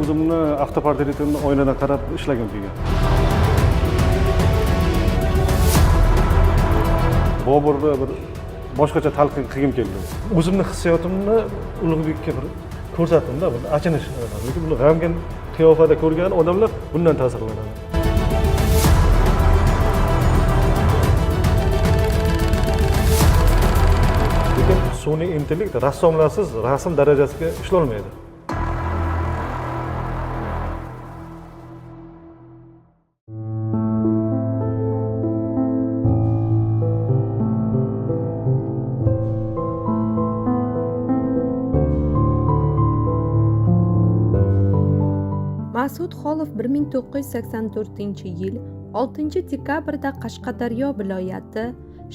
o'zimni avtoportretimni oynadan qarab ishlagim kelgan. Boburni bir boshqacha talqin qilgim keldi. O'zimni hissiyotimni Ulug'bekka bir ko'rsatdim-da, bir achinish. Lekin buni g'amgin qiyofada ko'rgan odamlar bundan ta'sirlanadi. Lekin sun'iy intellekt rassomlarsiz rasm darajasiga ishlolmaydi. Mas'ud Xolov 1984-yil 6-dekabrda Qashqadaryo viloyati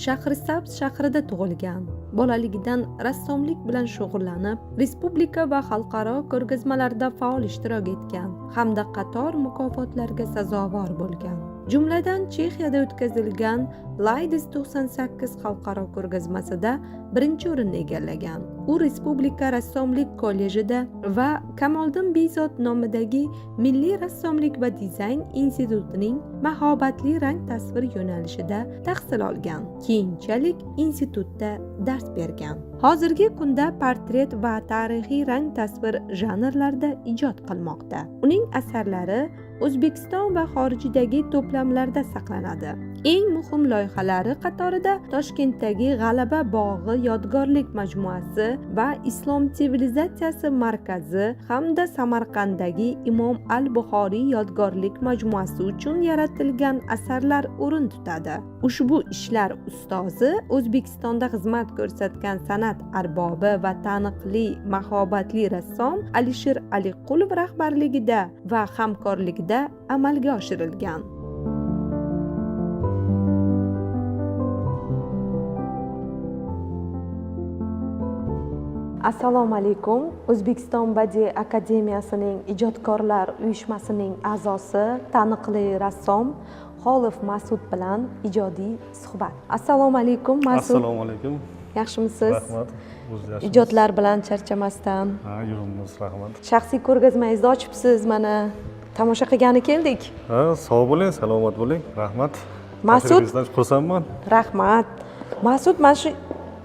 Shahrisabz shahrida tug'ilgan. Bolaligidan rassomlik bilan shug'ullanib, respublika va xalqaro ko'rgazmalarda faol ishtirok etgan hamda qator mukofotlarga sazovor bo'lgan. Jumladan, Chexiyada o'tkazilgan Laides 98 xalqaro ko'rgazmasida birinchi o'rinni egallagan. U Respublika rassomlik kollejida va Kamoliddin Behzod nomidagi Milliy rassomlik va dizayn institutining mahobatli rang tasvir yo'nalishida tahsil olgan. Keyinchalik institutda dars bergan. Hozirgi kunda portret va tarixiy rang tasvir janrlarida ijod qilmoqda. Uning asarlari O'zbekiston va xorijdagi to'plamlarda saqlanadi. Eng muhim loyihalari qatorida Toshkentdagi G'alaba bog'i yodgorlik majmuasi va Islom sivilizatsiyasi markazi hamda Samarqanddagi Imom al-Buxoriy yodgorlik majmuasi uchun yaratilgan asarlar o'rin tutadi. Ushbu ishlar ustozi O'zbekistonda xizmat ko'rsatgan san'at arbobi va taniqli mahobatli rassom Alisher Aliqulov rahbarligida va hamkorligida amalga oshirilgan. Assalomu alaykum. O'zbekiston Badiiy akademiyasining ijodkorlar uyushmasining a'zosi, taniqli rassom Xolov Mas'ud bilan ijodiy suhbat. Assalomu alaykum Mas'ud. Assalomu alaykum. Yaxshimisiz? Rahmat. O'zingiz. Ijodlar bilan charchamasdan. Ha, yuribmiz, rahmat. Shaxsiy ko'rgazmangizni ochibsiz, mana tomosha qilgani keldik. Ha, sog' bo'ling, salomat bo'ling. Rahmat. Mas'ud, xursandman. Rahmat. Mas'ud, mana shu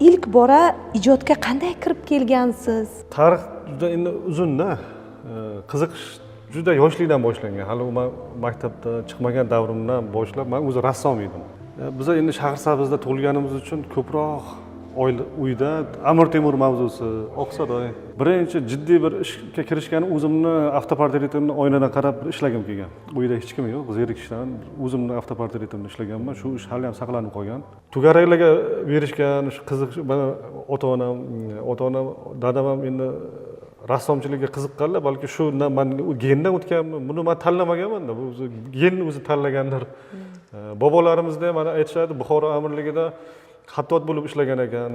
ilk bora ijodga qanday kirib kelgansiz? Tarix juda endi uzun-da. Qiziqish juda yoshlikdan boshlangan. Hali men maktabda chiqmagan davrimdan boshlab men o'zi rassom edim. Biz endi Shahrisabzda tug'ilganimiz uchun ko'proq oila uyda Amir Temur mavzusi, Oqsaroy. Birinchi jiddiy bir ishga kirishgani o'zimni avtoportretimni oynadan qarab bir ishlagim kelgan. Uyda hech kim yo'q, zerikishdan o'zimni avtoportretimni ishlaganman. Shu ish hali ham saqlanib qolgan. To'garaklarga berishgan, shu qiziq mana ota-onam, dadam ham endi rassomchilikka qiziqqanlar, balki shu man gendan o'tganmi, buni men tanlamaganman-da, bu o'zi genni o'zi tanlagandir. Bobolarimizda ham mana aytishadi, Buxoro amirligida xattot bo'lib ishlagan ekan,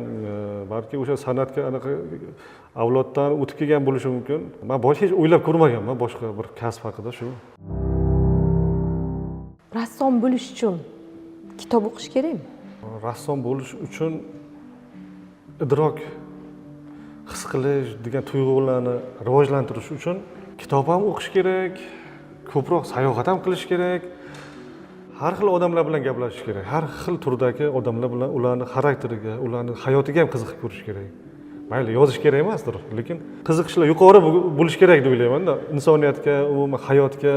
balki o'sha san'atga anaqa avloddan o'tib kelgan bo'lishi mumkin. Men boshqa hech o'ylab ko'rmaganman boshqa bir kasb haqida shu. Rassom bo'lish uchun kitob o'qish kerakmi? Rassom bo'lish uchun idrok, his qilish degan tuyg'ularni rivojlantirish uchun kitob ham o'qish kerak, ko'proq sayohat ham qilish kerak. Har xil odamlar bilan gaplashish kerak, har xil turdagi odamlar bilan ularning xarakteriga, ularning hayotiga ham qiziqib ko'rish kerak. Mayli, yozish kerak emasdir, lekin qiziqishlar yuqori bo'lish kerak deb o'ylayman-da. Insoniyatga, umuman hayotga,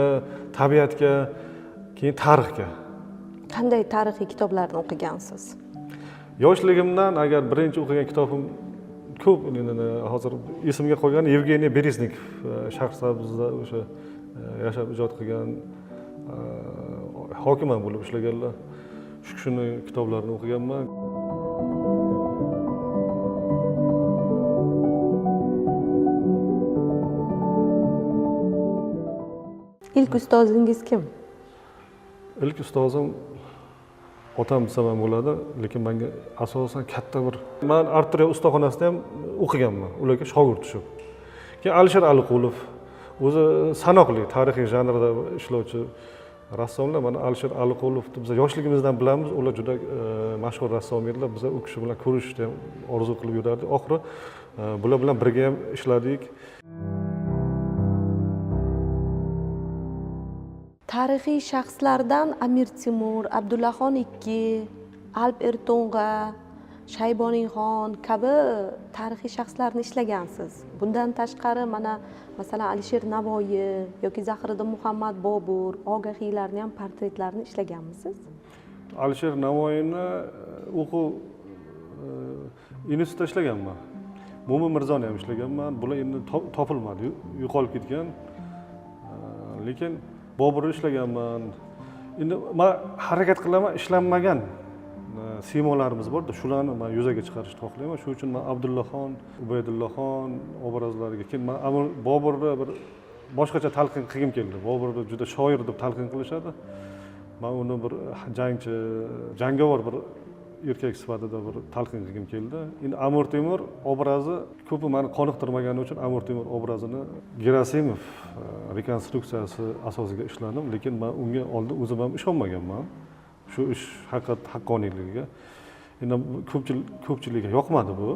tabiatga, keyin tarixga. Qanday tarixiy kitoblarni o'qigansiz? Yoshligimdan agar birinchi o'qigan kitobim ko'p, hozir esimga qolgan Yevgeniy Bereznikov, Shahrisabzda o'sha yashab ijod qilgan, hokim ham bo'lib ishlaganlar. Shu kishini kitoblarini o'qiganman. Ilk ustozingiz kim? Ilk ustozim otam desam ham bo'ladi, lekin menga asosan katta bir men Art-Triya ustaxonasida ham o'qiganman, ularga shogird tushib. Keyin Alisher Aliqulov, o'zi sanoqli tarixiy janrda ishlovchi rassomlar. Mana Alisher Aliqulovni biz yoshligimizdan bilamiz, ular juda mashhur rassom edilar. Biz u kishi bilan ko'rishishni ham orzu qilib yurardik. Oxiri bular bilan birga ham ishladik. Tarixiy shaxslardan Amir Temur, Abdullaxon II, Alp Erto'ng'a, Shayboniyxon kabi tarixiy shaxslarni ishlagansiz. Bundan tashqari mana masalan Alisher Navoiy yoki Zahiriddin Muhammad Bobur, Ogahiylarni ham portretlarini ishlaganmisiz? Alisher Navoiyni o'quv institutida ishlaganman. Mo'min Mirzoni ham ishlaganman. Bular endi topilmadi, yo'qolib ketgan. Lekin Boburni ishlaganman. Endi men harakat qilaman, ishlanmagan siymolarimiz borda, shularni men yuzaga chiqarishni xohlayman. Shuning uchun men Abdullaxon, Ubaydullaxon obrazlariga, keyin men Boburni bir boshqacha talqin qilgim keldi. Boburni juda shoir deb talqin qilishadi. Men uni bir jangchi, jangovar bir erkak sifatida bir talqin qilgim keldi. Endi Amir Temur obrazi ko'pi meni qoniqtirmagani uchun Amir Temur obrazini Gerasimov rekonstruksiyasi asosiga ishladim, lekin men unga oldin o'zim ham ishonmaganman. Shu ish haqiqat haqqoniyligiga. Endi ko'pchilikka yoqmadi bu.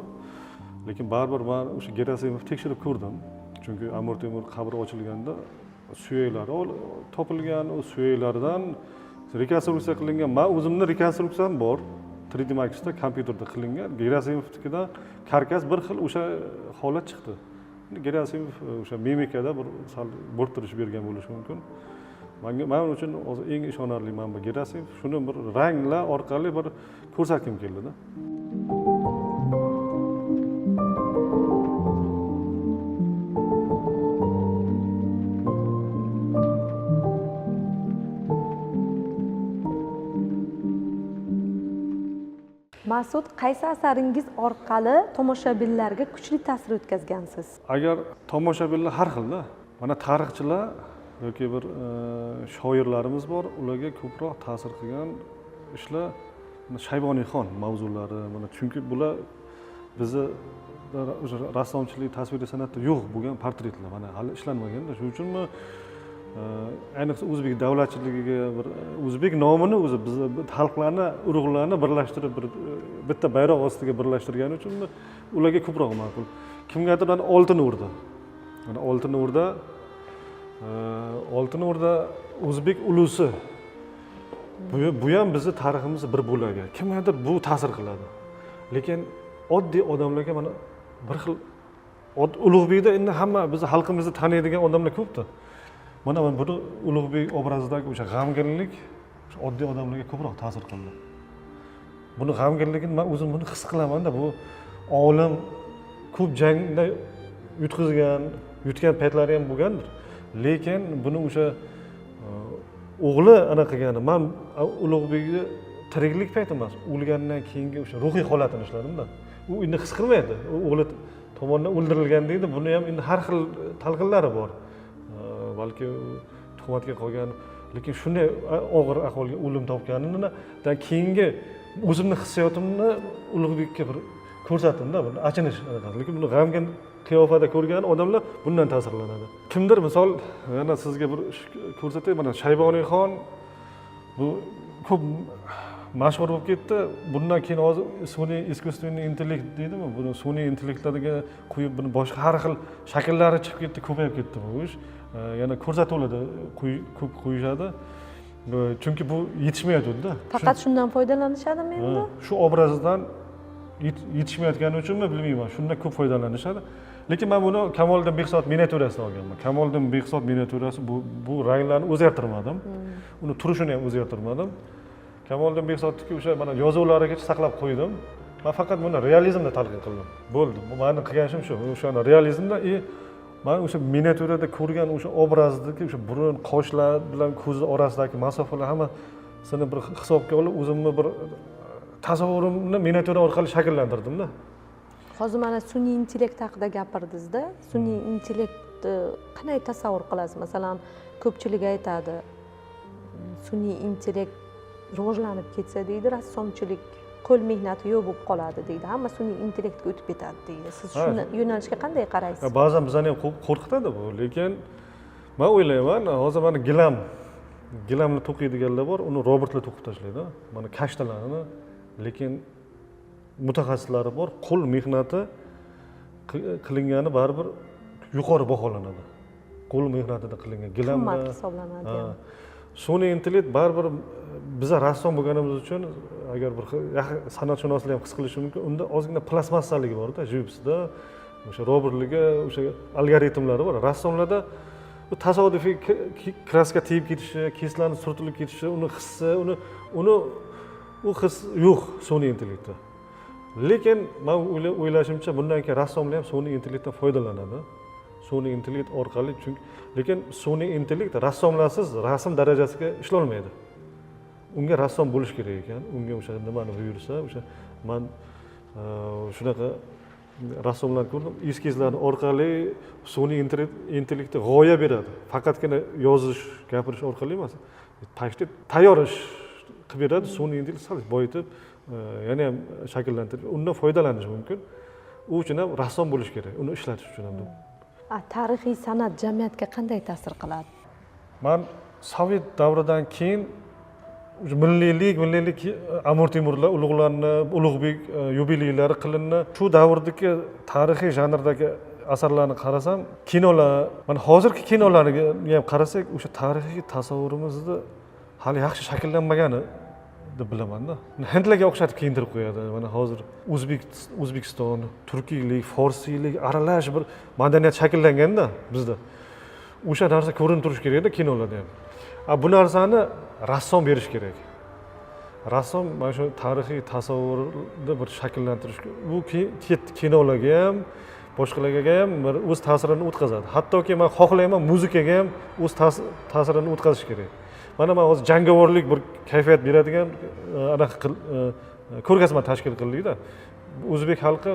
Lekin baribir men o'sha Gerasimov tekshirib ko'rdim. Chunki Amir Temur qabri ochilganda suyaklari topilgan, u suyaklardan rekonstruksiya qilingan. Men o'zimni rekonstruksiyam bor. 3D Max'da kompyuterda qilingan. Gerasimovnikidan karkas bir xil o'sha holat chiqdi. Gerasimov o'sha mimikada bir sal bo'rttirish bergan bo'lishi mumkin. Men uchun hozir eng ishonarli manba Gerasimov. Shuni bir ranglar orqali bir ko'rsatgim keldida. Mas'ud, qaysi asaringiz orqali tomoshabinlarga kuchli ta'sir o'tkazgansiz? Agar tomoshabinlar har xilda, mana tarixchilar yoki bir shoirlarimiz bor, ularga ko'proq ta'sir qilgan ishlar Shayboniyxon mavzulari, mana chunki bular bizni o'sha rassomchilik, tasviriy san'atda yo'q bo'lgan portretlar, mana hali ishlanmaganda. Shuning uchunmi ayniqsa o'zbek davlatchiligiga bir o'zbek nomini o'zi bizni xalqlarni, urug'larni birlashtirib bir bitta bayroq ostiga birlashtirgani uchunmi ularga ko'proq ma'qul. Kimgadir mana Oltin O'rda. Mana Oltin O'rda, Oltin O'rda o'zbek ulusi. Bu ham bizni tariximizning bir bo'lagi. Kimgadir bu ta'sir qiladi. Lekin oddiy odamlarga mana bir xil Ulug'bekda endi hamma bizni xalqimizni taniydigan odamlar ko'pda. Mana men buni Ulug'bek obrazidagi o'sha g'amginlik o'sha oddiy odamlarga ko'proq ta'sir qildi. Buni g'amginligini men o'zim buni his qilamanda, bu olim ko'p jangda yutqizgan, yutgan paytlari ham bo'lgandir. Lekin buni o'sha o'g'li ana qilgani, men Ulug'bekni tiriklik payti emas, o'lgandan keyingi o'sha ruhiy holatini ishladimda. U endi his qilmaydi. U o'g'li tomonidan o'ldirilgan deydi. Buni ham endi har xil talqinlari bor. Balki tuhmatga qolgan, lekin shunday og'ir ahvolga o'lim topganidan keyingi o'zimni hissiyotimni Ulug'bekka bir ko'rsatdimda, buni achinish anaqasi. Lekin buni g'amgin qiyofada ko'rgan odamlar bundan ta'sirlanadi. Kimdir misol, yana sizga bir ko'rsatay, mana Shayboniyxon bu ko'p mashhur bo'lib ketdi. Bundan keyin hozir sun'iy искусственный intellekt deydimi? Buni sun'iy intellektlarga qo'yib, buni boshqa har xil shakllari chiqib ketdi, ko'payib ketdi bu ish. Yana ko'rsatuvlarda ko'p qo'yishadi. Chunki bu yetishmayotganda. Faqat shundan foydalanishadimi endi? Shu obrazdan yetishmayotgani uchunmi bilmayman, shundan ko'p foydalanishadi. Lekin men buni Kamoliddin Behzod miniatyurasidan olganman. Kamoliddin Behzod miniatyurasi bu ranglarni o'zgartirmadim. Uni turishini ham o'zgartirmadim. Kamoliddin Behzodniki o'sha mana yozuvlarigacha saqlab qo'ydim. Men faqat buni realizmda talqin qildim. Bo'ldi. Bu meni qilgan ishim shu. O'shani realizmda men o'sha miniatyurada ko'rgan o'sha obrazdagi o'sha burun, qoshlar bilan ko'z orasidagi masofalar hammasini bir hisobga olib, o'zimni bir tasavvurimni miniatyura orqali shakllantirdim-da. Hozir mana sun'iy intellekt haqida gapirdingiz-da. Sun'iy intellektni qanday tasavvur qilasiz? Masalan, ko'pchilik aytadi, sun'iy intellekt rivojlanib ketsa deydi, rassomchilik qo'l mehnati yo'q bo'lib qoladi deydi. Hamma sun'iy intellektga o'tib ketadi deydi. Siz shuni yo'nalishga qanday qaraysiz? Ba'zan bizani ham qo'rqitadi bu, lekin men o'ylayman, hozir mana gilamni to'qiydiganlar bor, uni robotlar to'qib tashlaydi. Mana kashtalarni, lekin mutaxassislari bor, qo'l mehnati qilingani baribir yuqori baholanadi. Qo'l mehnatida qilingan gilamlar qimmat hisoblanadi. Sun'iy intellekt baribir biza rassom bo'lganimiz uchun, agar bir san'atshunoslar ham his qilishi mumkin, unda ozgina plastmassaligi borda, живописda o'sha robotligi, o'sha algoritmlari bor. Rassomlarda bu tasodifiy kraska tegib ketishi, keslarni surtilib ketishi, uni hissi, uni u his yo'q sun'iy intellektda. Lekin man o'ylashimcha, bundan keyin rassomlar ham sun'iy intellektdan foydalanadi. Sun'iy intellekt orqali, chunki lekin sun'iy intellekt rassomlarsiz rasm darajasiga ishlolmaydi. Unga rassom bo'lish kerak ekan, unga o'sha nimani buyursa, o'sha man shunaqa rassomlar ko'rdim, eskizlarni orqali sun'iy intellektga g'oya beradi. Faqatgina yozish, gapirish orqali emas, почти tayyor ish qilib beradi. Sun'iy intellekt sal boyitib, yana ham shakllantirib, undan foydalanish mumkin. U uchun ham rassom bo'lish kerak, uni ishlatish uchun ham. Tarixiy san'at jamiyatga qanday ta'sir qiladi? Man sovet davridan keyin milliylik Amir Temurlar ulug'larni, Ulug'bek yubileylari qilindi. Shu davrdagi tarixiy janrdagi asarlarni qarasam, kinolar, mana hozirgi kinolarga ham qarasak, o'sha tarixiy tasavvurimizni hali yaxshi shakllanmagani deb bilamanda. Hindlarga o'xshatib kiyintirib qo'yadi. Mana hozir O'zbekiston, turkiylik, forsiylik aralash bir madaniyat shakllanganda bizda. O'sha narsa ko'rinib turishi kerakda kinolarda ham. Bu narsani rassom berish kerak. Rassom mana shu tarixiy tasavvurni bir shakllantirish, bu kinolarga ham, boshqalarga ham bir o'z ta'sirini o'tkazadi. Hattoki men xohlayman, muzikaga ham o'z ta'sirini o'tkazish kerak. Mana men hozir jangovarlik bir kayfiyat beradigan anaqa ko'rgazma tashkil qildikda. O'zbek xalqi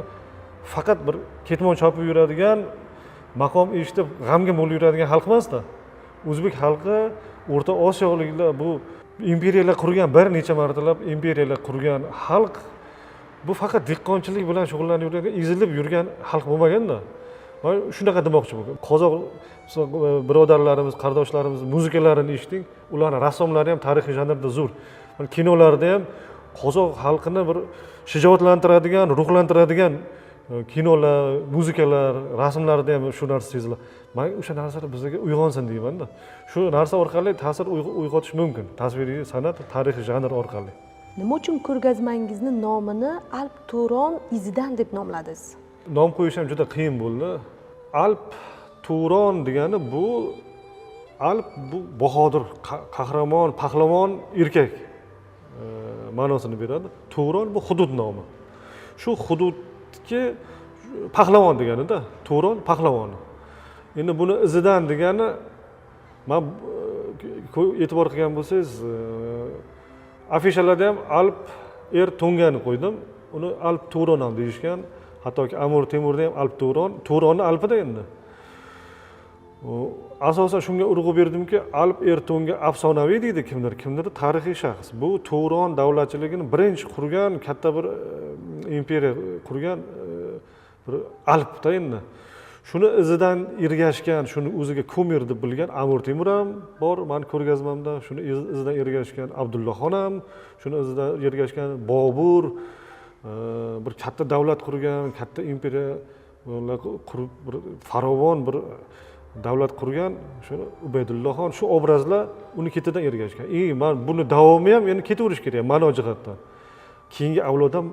faqat bir ketmon chopib yuradigan, maqom eshitib g'amgin bo'lib yuradigan xalq emasda. O'zbek xalqi O'rta Osiyoliklar, bu imperiyalar qurgan, bir necha martalab imperiyalar qurgan xalq. Bu faqat dehqonchilik bilan shug'ullanib yurgan, ezilib yurgan xalq bo'lmaganda. Men shunaqa demoqchi bo'lgan. Qozoq birodarlarimiz, qardoshlarimiz muzikalarini eshiting, ularning rassomlari ham tarixiy janrda zo'r. Mana kinolarda ham qozoq xalqini bir shijoatlantiradigan, ruhlantiradigan kinolar, muzikalar, rasmlarda ham shu narsa seziladi. Men o'sha narsalar bizga uyg'onsin deymanda. Shu narsa orqali ta'sir uyg'otish mumkin. Tasviriy san'at, tarixiy janr orqali. Nima uchun ko'rgazmangizni nomini Alp Turon izidan deb nomladingiz? Nom qo'yish ham juda qiyin bo'ldi. Alp Turon degani bu Alp bu bahodir, qahramon, pahlavon erkak ma'nosini beradi. Turon bu hudud nomi. Shu hududga pahlavon deganida, Turon pahlavoni. Endi buni izidan degani, men e'tibor qilgan bo'lsangiz, afishalarda ham Alp Er To'ngani qo'ydim. Uni Alp Turon ham deyishgan. Hattoki Amir Temurda ham Alp Turon, Turonni Alpida endi. Asosan shunga urg'u berdimki, Alp Er To'nga afsonaviy deydi kimdir, kimdir tarixiy shaxs. Bu Turon davlatchiligini birinchi qurgan, katta bir imperiya qurgan bir Alpda endi. Shuni izidan ergashgan, shuni o'ziga kumir deb bilgan Amir Temur ham bor, meni ko'rgazmamda. Shuni izidan ergashgan Abdullaxon ham, shuni izidan ergashgan Bobur, bir katta davlat qurgan, katta imperiya qurib, bir farovon bir davlat qurgan shuni Ubaydullaxon, shu obrazlar uni ketidan ergashgan. Men buni davomi ham endi ketaverish kerak ma'no jihatdan. Keyingi avlod ham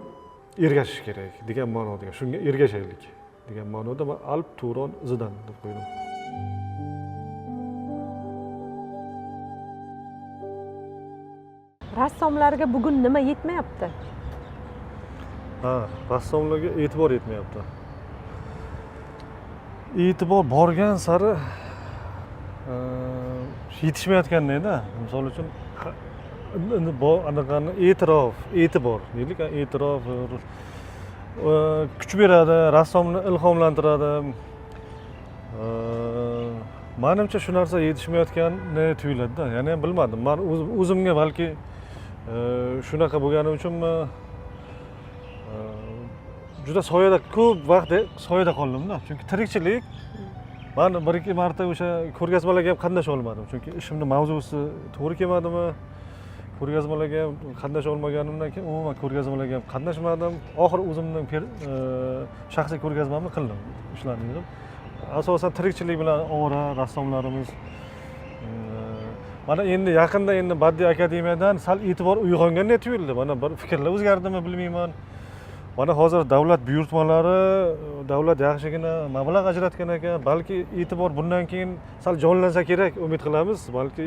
ergashish kerak degan ma'noda, shunga ergashaylik degan ma'noda men Alp Turon izidan deb qo'ydim. Rassomlarga bugun nima yetmayapti? Ha, rassomlarga e'tibor yetmayapti. E'tibor borgan sari yetishmayotgandayda. Misol uchun, anaqani e'tirof, e'tibor deylik, e'tirof kuch beradi, rassomni ilhomlantiradi. Menimcha shu narsa yetishmayotgani tuyuladida. Ya'ni ham bilmadim. Men o'zimga balki shunaqa bo'lgani uchunmi, juda soyada ko'p vaqt soyada qoldimda. Chunki tirikchilik, men bir ikki marta o'sha ko'rgazmalarga ham qatnasha olmadim. Chunki ishimning mavzusi to'g'ri kelmadimi? Ko'rgazmalarga ham qatnasha olmaganimdan keyin umuman ko'rgazmalarga ham qatnashmadim. Oxiri o'zimning shaxsiy ko'rgazmamni qildim, ishlarni yig'ib. Asosan tirikchilik bilan ovora rassomlarimiz. Mana endi yaqinda endi Badiiy akademiyadan sal e'tibor uyg'ongandek tuyuldi. Mana bir fikrlar o'zgardimi bilmayman. Mana hozir davlat buyurtmalari, davlat yaxshigina mablag' ajratgan ekan, balki e'tibor bundan keyin sal jonlansa kerak, umid qilamiz, balki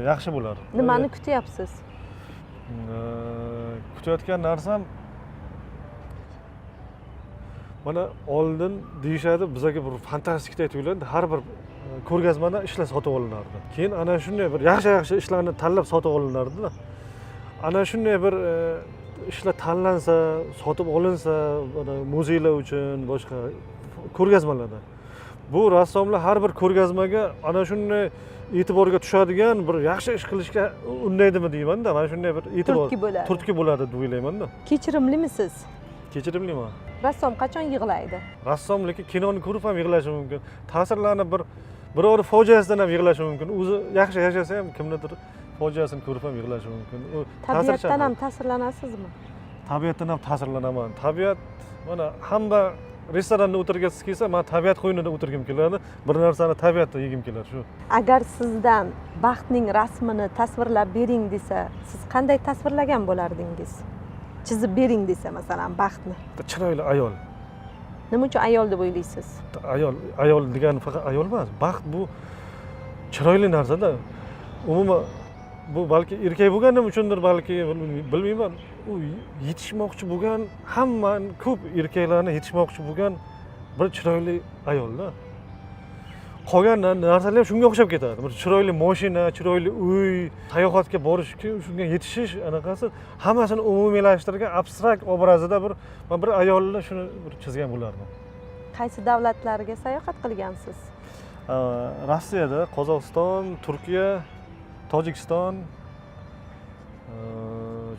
yaxshi bo'lar. Nimani kutyapsiz? Kutayotgan narsam, mana oldin deyishadi, bizga bir fantastikday tuyuladi, har bir ko'rgazmada ishlar sotib olinardi. Keyin ana shunday bir yaxshi-yaxshi ishlarni tanlab sotib olinardi-da. Ana shunday bir ishlar tanlansa, sotib olinsa, mana muzeylar uchun, boshqa ko'rgazmalarda. Bu rassomlar har bir ko'rgazmaga ana shunday e'tiborga tushadigan bir yaxshi ish qilishga undaydimi deyman-da, mana shunday bir e'tibor turtki bo'ladi. Turtki bo'ladi deb o'ylayman-da. Kechirimlimisiz? Kechirimliman. Rassom qachon yig'laydi? Rassom lekin kinoni ko'rib ham yig'lashi mumkin. Ta'sirlanib biror fojiasidan ham yig'lashi mumkin. O'zi yaxshi yashasa ham kimnidir fojiasini ko'rib ham yig'lashi mumkin. U tabiatdan ham ta'sirlanasizmi? Tabiatdan ham ta'sirlanaman. Tabiat mana hamma restoranda o'tirgisi kelsa, men tabiat qo'ynida o'tirgim keladi. Bir narsani tabiatda yegim keladi shu. Agar sizdan baxtning rasmini tasvirlab bering desa, siz qanday tasvirlagan bo'lardingiz? Chizib bering desa, masalan, baxtni. Chiroyli ayol. Nima uchun ayol deb o'ylaysiz? Ayol, ayol degani faqat ayol emas. Baxt bu chiroyli narsa-da. Umuman bu balki erkak bo'lganim uchundir, balki bilmayman. U yetishmoqchi bo'lgan, hamma ko'p erkaklarni yetishmoqchi bo'lgan bir chiroyli ayolda. Qolgan narsalar ham shunga o'xshab ketadi. Bir chiroyli mashina, chiroyli uy, sayohatga borish, shunga yetishish anaqasi hammasini umumiylashtirgan abstrakt obrazida bir men bir ayolni shuni bir chizgan bo'lardim. Qaysi davlatlarga sayohat qilgansiz? Rossiyada, Qozog'iston, Turkiya, Tojikiston,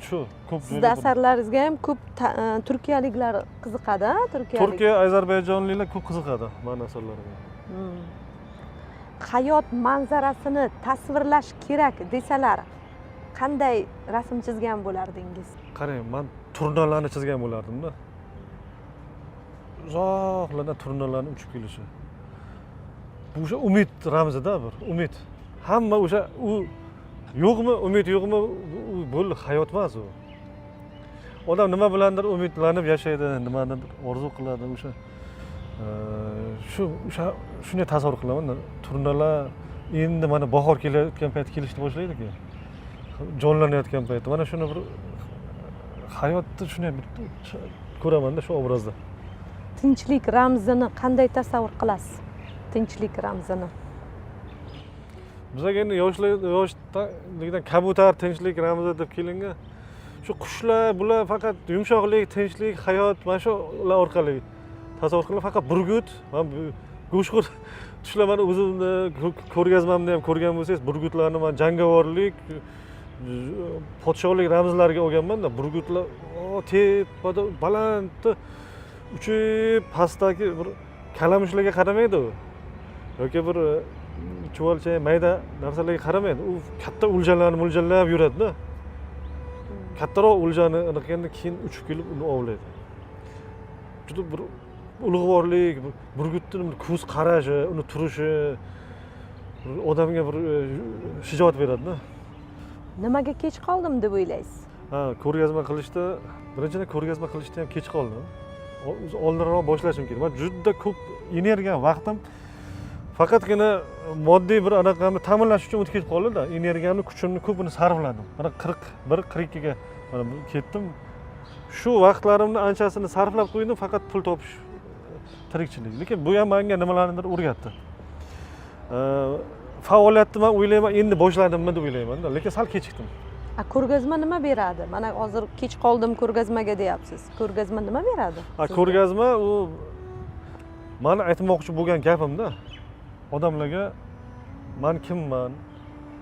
shu ko'p. Sizni asarlaringizga ham ko'p turkiyaliklar qiziqadi, ha? Turkiyalik. Turkiya, Ozarbayjonliklar ko'p qiziqadi meni asarlarimga. Hayot manzarasini tasvirlash kerak desalar, qanday rasm chizgan bo'lardingiz? Qarang, men turnalarni chizgan bo'lardim-da. Uzoqlardan turnalarni uchib kelishi. Bu o'sha umid ramzida bir, umid. Hamma o'sha u yo'qmi, umid yo'qmi, u bo'ldi, hayot emas u. Odam nima bilandir umidlanib yashaydi, nimanidir orzu qiladi, o'sha shu o'sha shunday tasavvur qilaman. Turnalar endi mana bahor kelayotgan payt kelishni boshlaydi-ku. Jonlanayotgan payt. Mana shuni bir hayotni shunday bir ko'raman-da shu obrazda. Tinchlik ramzini qanday tasavvur qilasiz? Tinchlik ramzini. Bizga endi yoshlikdan kabutar tinchlik ramzi deb kelingan. Shu qushlar, bular faqat yumshoqlik, tinchlik, hayot mana shular orqali tasavvur qilaman. Faqat burgut, men bu go'shtxo'r tushlar, mana o'zimni ko'rgazmamda ham ko'rgan bo'lsangiz, burgutlarni men jangovarlik, podshohlik ramzlariga olganman-da. Burgutlar tepada balandda uchib, pastdagi bir kalamushlarga qaramaydi u. Yoki bir chuvalcha mayda narsalarga qaramaydi. U katta o'ljalarni mo'ljallab yuradi-da. Kattaroq o'ljani qilganda keyin uchib kelib uni ovlaydi. Juda bir ulug'vorlik, burgutning bir ko'z qarashi, uni turishi odamga bir shijoat beradi-da. Nimaga kech qoldim deb o'ylaysiz? Ha, ko'rgazma qilishda, birinchidan ko'rgazma qilishda ham kech qoldim. O'zi oldinroq boshlashim kerak. Men juda ko'p energiya, vaqtim faqatgina moddiy bir anaqamni ta'minlash uchun o'tib ketib qoldi-da. Energiyamni, kuchimni ko'pini sarfladim. Mana 41, 42 ga mana ketdim. Shu vaqtlarimni anchasini sarflab qo'ydim faqat pul topish, tirikchilik. Lekin bu ham menga nimalarnidir o'rgatdi. Faoliyatni men o'ylayman, endi boshladimmi deb o'ylayman-da, lekin sal kechikdim. Ko'rgazma nima beradi? Mana hozir kech qoldim ko'rgazmaga deyapsiz. Ko'rgazma nima beradi? Ko'rgazma u meni aytmoqchi bo'lgan gapimda. Odamlarga men kimman,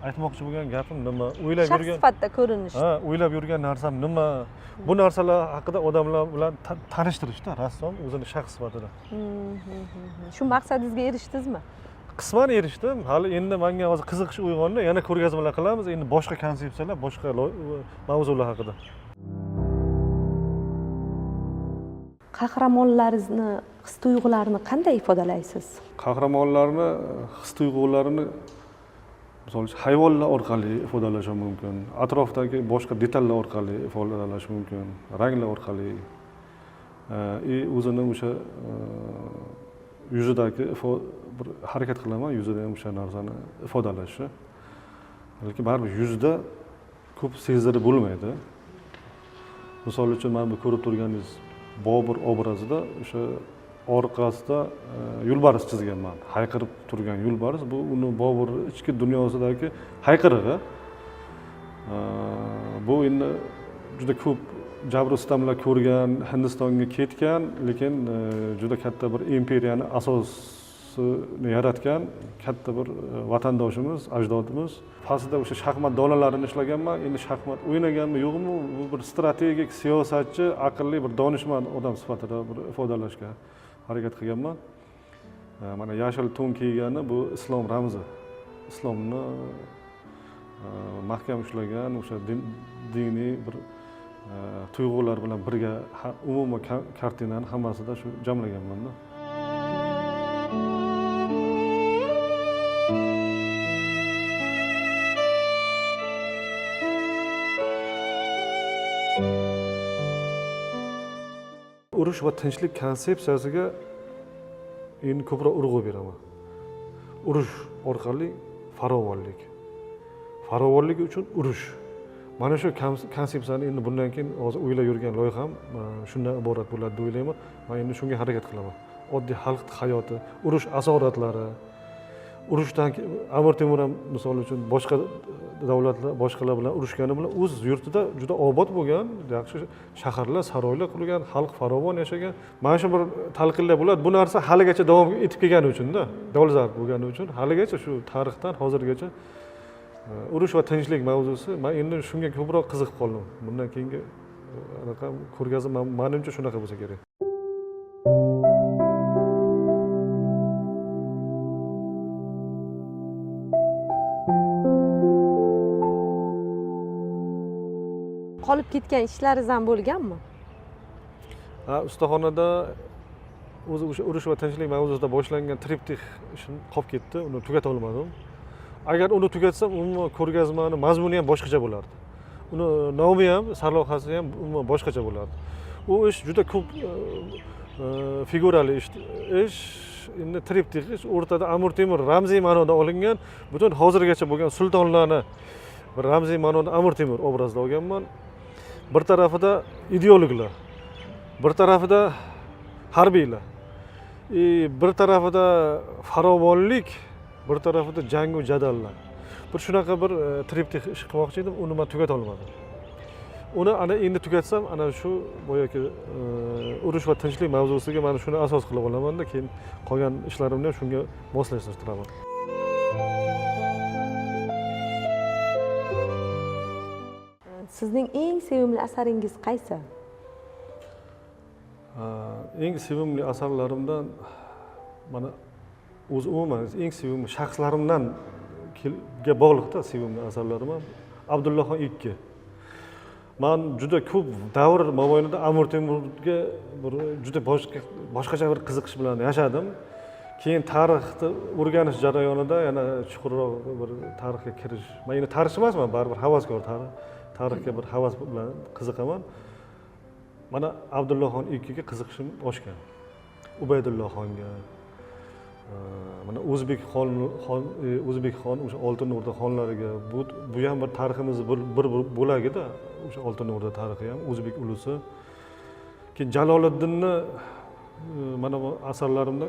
aytmoqchi bo'lgan gapim nima, o'ylab shaxs yurgan sifatida ko'rinish. Ha, o'ylab yurgan narsam nima? Bu narsalar haqida odamlar bilan tanishtirishda rassom o'zini shaxs sifatida. Shu maqsadingizga erishdingizmi? Qisman erishdim. Hali endi menga hozir qiziqish uyg'ondi. Yana ko'rgazmalar qilamiz, endi boshqa konsepsiyalar, boshqa mavzular haqida. Qahramonlaringizni his-tuyg'ularini qanday ifodalaysiz? Qahramonlarni his-tuyg'ularini Misol uchun, hayvonlar orqali ifodalash mumkin, atrofdagi boshqa detallar orqali ifodalash mumkin, ranglar orqali. И o'zini o'sha yuzidagi bir harakat qilaman, yuzida ham o'sha narsani ifodalashni. Lekin baribir yuzda ko'p sezdirib bo'lmaydi. Misol uchun, mana bu ko'rib turganingiz Bobur obrazida o'sha orqasida yo'lbars chizganman. Hayqirib turgan yo'lbars, bu uni Bobur ichki dunyosidagi hayqirig'i. Bu endi juda ko'p jabr sitamlar ko'rgan, Hindistonga ketgan, lekin juda katta bir imperiyani asosini yaratgan katta bir vatandoshimiz, ajdodimiz. Pastida o'sha shaxmat donalarini ishlaganman. Endi shaxmat o'ynaganmi yo'qmi, bu bir strategik siyosatchi, aqlli bir donishmand odam sifatida bir ifodalashga harakat qilganman. Mana yashil to'n kiygani bu islom ramzi. Islomni mahkam ushlagan o'sha diniy bir tuyg'ular bilan birga umuman kartinani hammasida shu jamlaganman-da. Urush va tinchlik konsepsiyasiga endi ko'proq urg'u beraman. Urush orqali farovonlik. Farovonlik uchun urush. Mana shu konsepsiyani endi bundan keyin hozir o'ylab yurgan loyiham shundan iborat bo'ladi deb o'ylayman. Men endi shunga harakat qilaman. Oddiy xalq hayoti, urush asoratlari, urushdan Amir Temur ham misol uchun boshqa davlatlar, boshqalar bilan urushgani bilan o'z yurtida juda obod bo'lgan, yaxshi shaharlar, saroylar qurilgan, xalq farovon yashagan. Mana shu bir talqinlar bo'ladi. Bu narsa haligacha davom etib kelgani uchun-da, dolzarb bo'lgani uchun haligacha shu tarixdan hozirgacha urush va tinchlik mavzusi, men endi shunga ko'proq qiziqib qoldim. Bundan keyingi anaqa ko'rgazma menimcha shunaqa bo'lsa kerak. Qolib ketgan ishlaringiz ham bo'lganmi? Ha, ustaxonada o'zi o'sha urush va tinchlik mavzusida boshlangan triptix ishim qolib ketdi, uni tugata olmadim. Agar uni tugatsam, umuman ko'rgazmani mazmuni ham boshqacha bo'lardi. Uni nomi ham, sarlavhasi ham umuman boshqacha bo'lardi. U ish juda ko'p figurali ish, endi triptix ish, o'rtada Amir Temur ramziy ma'noda olingan, butun hozirgacha bo'lgan sultonlarni bir ramziy ma'noda Amir Temur obrazida olganman. Bir tarafida ideologlar, bir tarafida harbiylar, bir tarafida farovonlik, bir tarafida jang va jadallar. Bir shunaqa bir triptix ish qilmoqchi edim, uni men tugata olmadim. Uni ana endi tugatsam, ana shu boyagi urush va tinchlik mavzusiga mana shuni asos qilib olamanda, keyin qolgan ishlarimni ham shunga moslashtiraman. Sizning eng sevimli asaringiz qaysi? Eng sevimli asarlarimdan mana o'zi umuman eng sevimli shaxslarimdan ga bog'liqda sevimli asarlarim ham Abdullaxon ikki. Men juda ko'p davr mobaynida Amir Temurga bir juda boshqacha bir qiziqish bilan yashadim. Keyin tarixni o'rganish jarayonida yana chuqurroq bir tarixga kirish. Men endi tarixchi emasman, baribir havaskor tarixga bir havas bilan qiziqaman. Mana Abdullaxon ikkiga qiziqishim oshgan. Ubaydulloxonga, mana O'zbek xon o'sha Oltin O'rda xonlariga, bu ham bir tariximiz bir bo'lagida, o'sha Oltin O'rda tarixi ham o'zbek ulusi. Keyin Jaloliddinni mana bu asarlarimda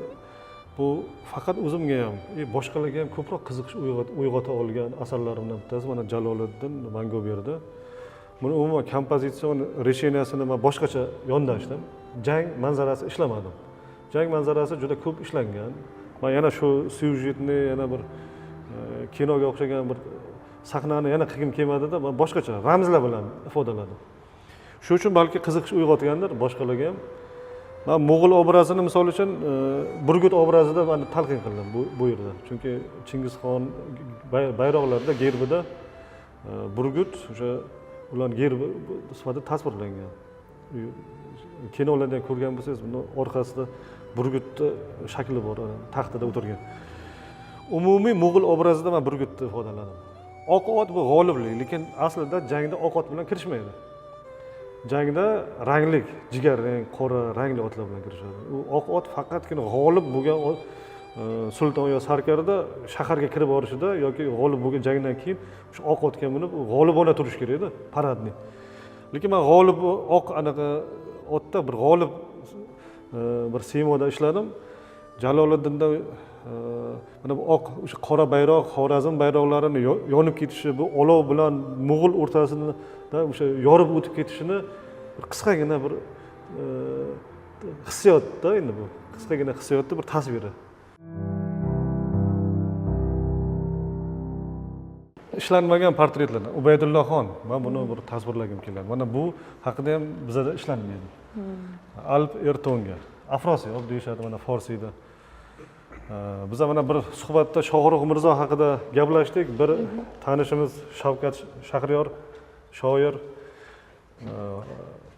bu faqat o'zimga ham, boshqalarga ham ko'proq qiziqish uyg'ota olgan asarlarimdan bittasi mana Jaloliddin Manguberdi. Buni umuman kompozitsion resheniyasini men boshqacha yondashdim. Jang manzarasi ishlamadim. Jang manzarasi juda ko'p ishlangan. Men yana shu syujetni yana bir kinoga o'xshagan bir sahnani yana qilgim kelmadida, men boshqacha ramzlar bilan ifodaladim. Shu uchun balki qiziqish uyg'otgandir boshqalarga ham. Men mo'g'ul obrazini misol uchun burgut obrazida men talqin qildim bu yerda. Chunki Chingizxon bayroqlarida, gerbida burgut o'sha ularning gerbi sifatida tasvirlangan. Kinolarda ko'rgan bo'lsangiz, buni orqasida burgutni shakli bor, taxtida o'tirgan. Umumiy mo'g'ul obrazida man burgutni ifodaladim. Oq ot bu g'oliblik, lekin aslida jangda oq ot bilan kirishmaydi. Jangda ranglik, jigar rang, qora rangli otlar bilan kirishadi. U oq ot faqatgina g'olib bo'lgan sulton yo sarkarda shaharga kirib borishida yoki g'olib bo'lgan jangdan keyin o'sha oq otga minib g'olibona turish kerakda, paradniy. Lekin man g'olib oq anaqa otda bir g'olib bir siymoda ishladim. Jaloliddinda mana bu oq o'sha qora bayroq, Xorazm bayroqlarini yonib ketishi, bu olov bilan mo'g'ul o'rtasida o'sha yorib o'tib ketishini bir qisqagina bir hissiyotda, endi bu qisqagina hissiyotda bir tasviri. Ishlanmagan portretlardan Ubaydulloxon, men buni bir tasvirlagim keladi. Mana bu haqida ham bizada ishlanmaydi. Alp Ertonga, Afrosiyob deyishadi mana forsiyda. Biz mana bir suhbatda Shohrux Mirzo haqida gaplashdik. Bir tanishimiz Shavkat Shahriyor shoir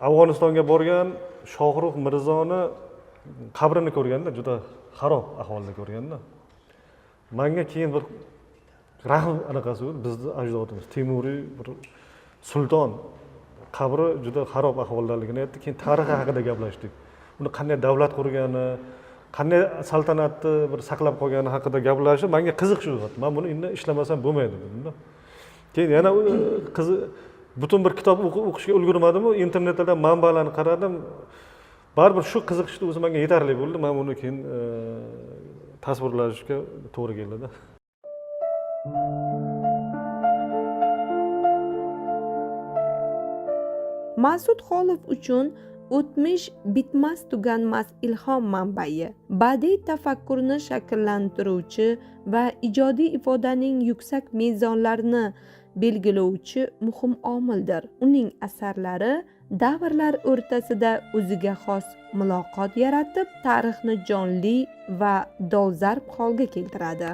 Afg'onistonga borgan, Shohrux Mirzoni qabrini ko'rganda juda xarob ahvolda ko'rganda. Menga keyin bir rahm anaqasi bo'ldi. Bizni ajdodimiz Temuriy bir sulton qabri juda xarob ahvoldaligini aytdi. Keyin tarixi haqida gaplashdik. Uni qanday davlat qurgani, qanday saltanatni bir saqlab qolgani haqida gaplashib, menga qiziq shu. Men buni endi ishlamasam bo'lmaydi dedim-da. Keyin yana qizi butun bir kitob o'qishga ulgurmadim-u, internetda manbalarni qaradim. Baribir shu qiziqishni o'zi menga yetarli bo'ldi. Men buni keyin tasvirlashga to'g'ri keldi-da. Mas'ud Xolov uchun o'tmish bitmas tuganmas ilhom manbai, badiiy tafakkurni shakllantiruvchi va ijodiy ifodaning yuksak mezonlarini belgilovchi muhim omildir. Uning asarlari davrlar o'rtasida o'ziga xos muloqot yaratib, tarixni jonli va dolzarb holga keltiradi.